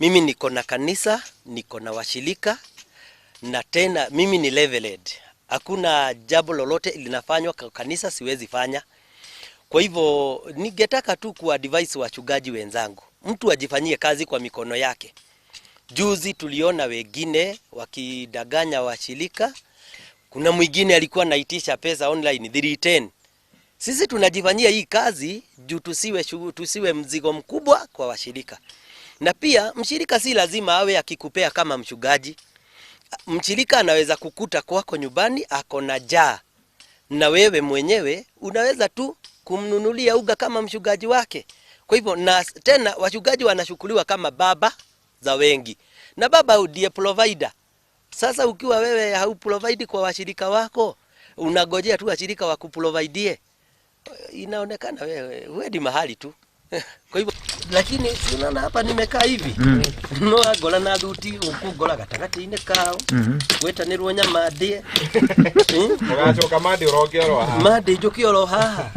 Mimi niko na kanisa, niko na washirika na tena mimi ni leveled. Hakuna jambo lolote linafanywa kwa kanisa siwezi fanya. Kwa hivyo ningetaka tu kuadvise wachungaji wenzangu, mtu ajifanyie kazi kwa mikono yake. Juzi tuliona wengine wakidanganya washirika. Kuna mwingine alikuwa anaitisha pesa online 310. Sisi tunajifanyia hii kazi juu tusiwe mzigo mkubwa kwa washirika. Na pia mshirika si lazima awe akikupea kama mchungaji. Mshirika anaweza kukuta kwako nyumbani ako na njaa, na wewe mwenyewe unaweza tu kumnunulia uga kama mchungaji wake. Kwa hivyo na tena wachungaji wanachukuliwa kama baba za wengi, na baba ndiye provider. Sasa ukiwa wewe hauprovide kwa washirika wako, unagojea tu washirika wakuprovidie, inaonekana wewe huendi mahali tu. Kwa hivyo lakini si unaona hapa nimekaa hivi no angora na thuti ukungora gatagatĩ-inĩ kao gwetanĩrwo nyama ndĩe. Ũgacoka mandi ũroke oro haha. Mandi njũke oro haha.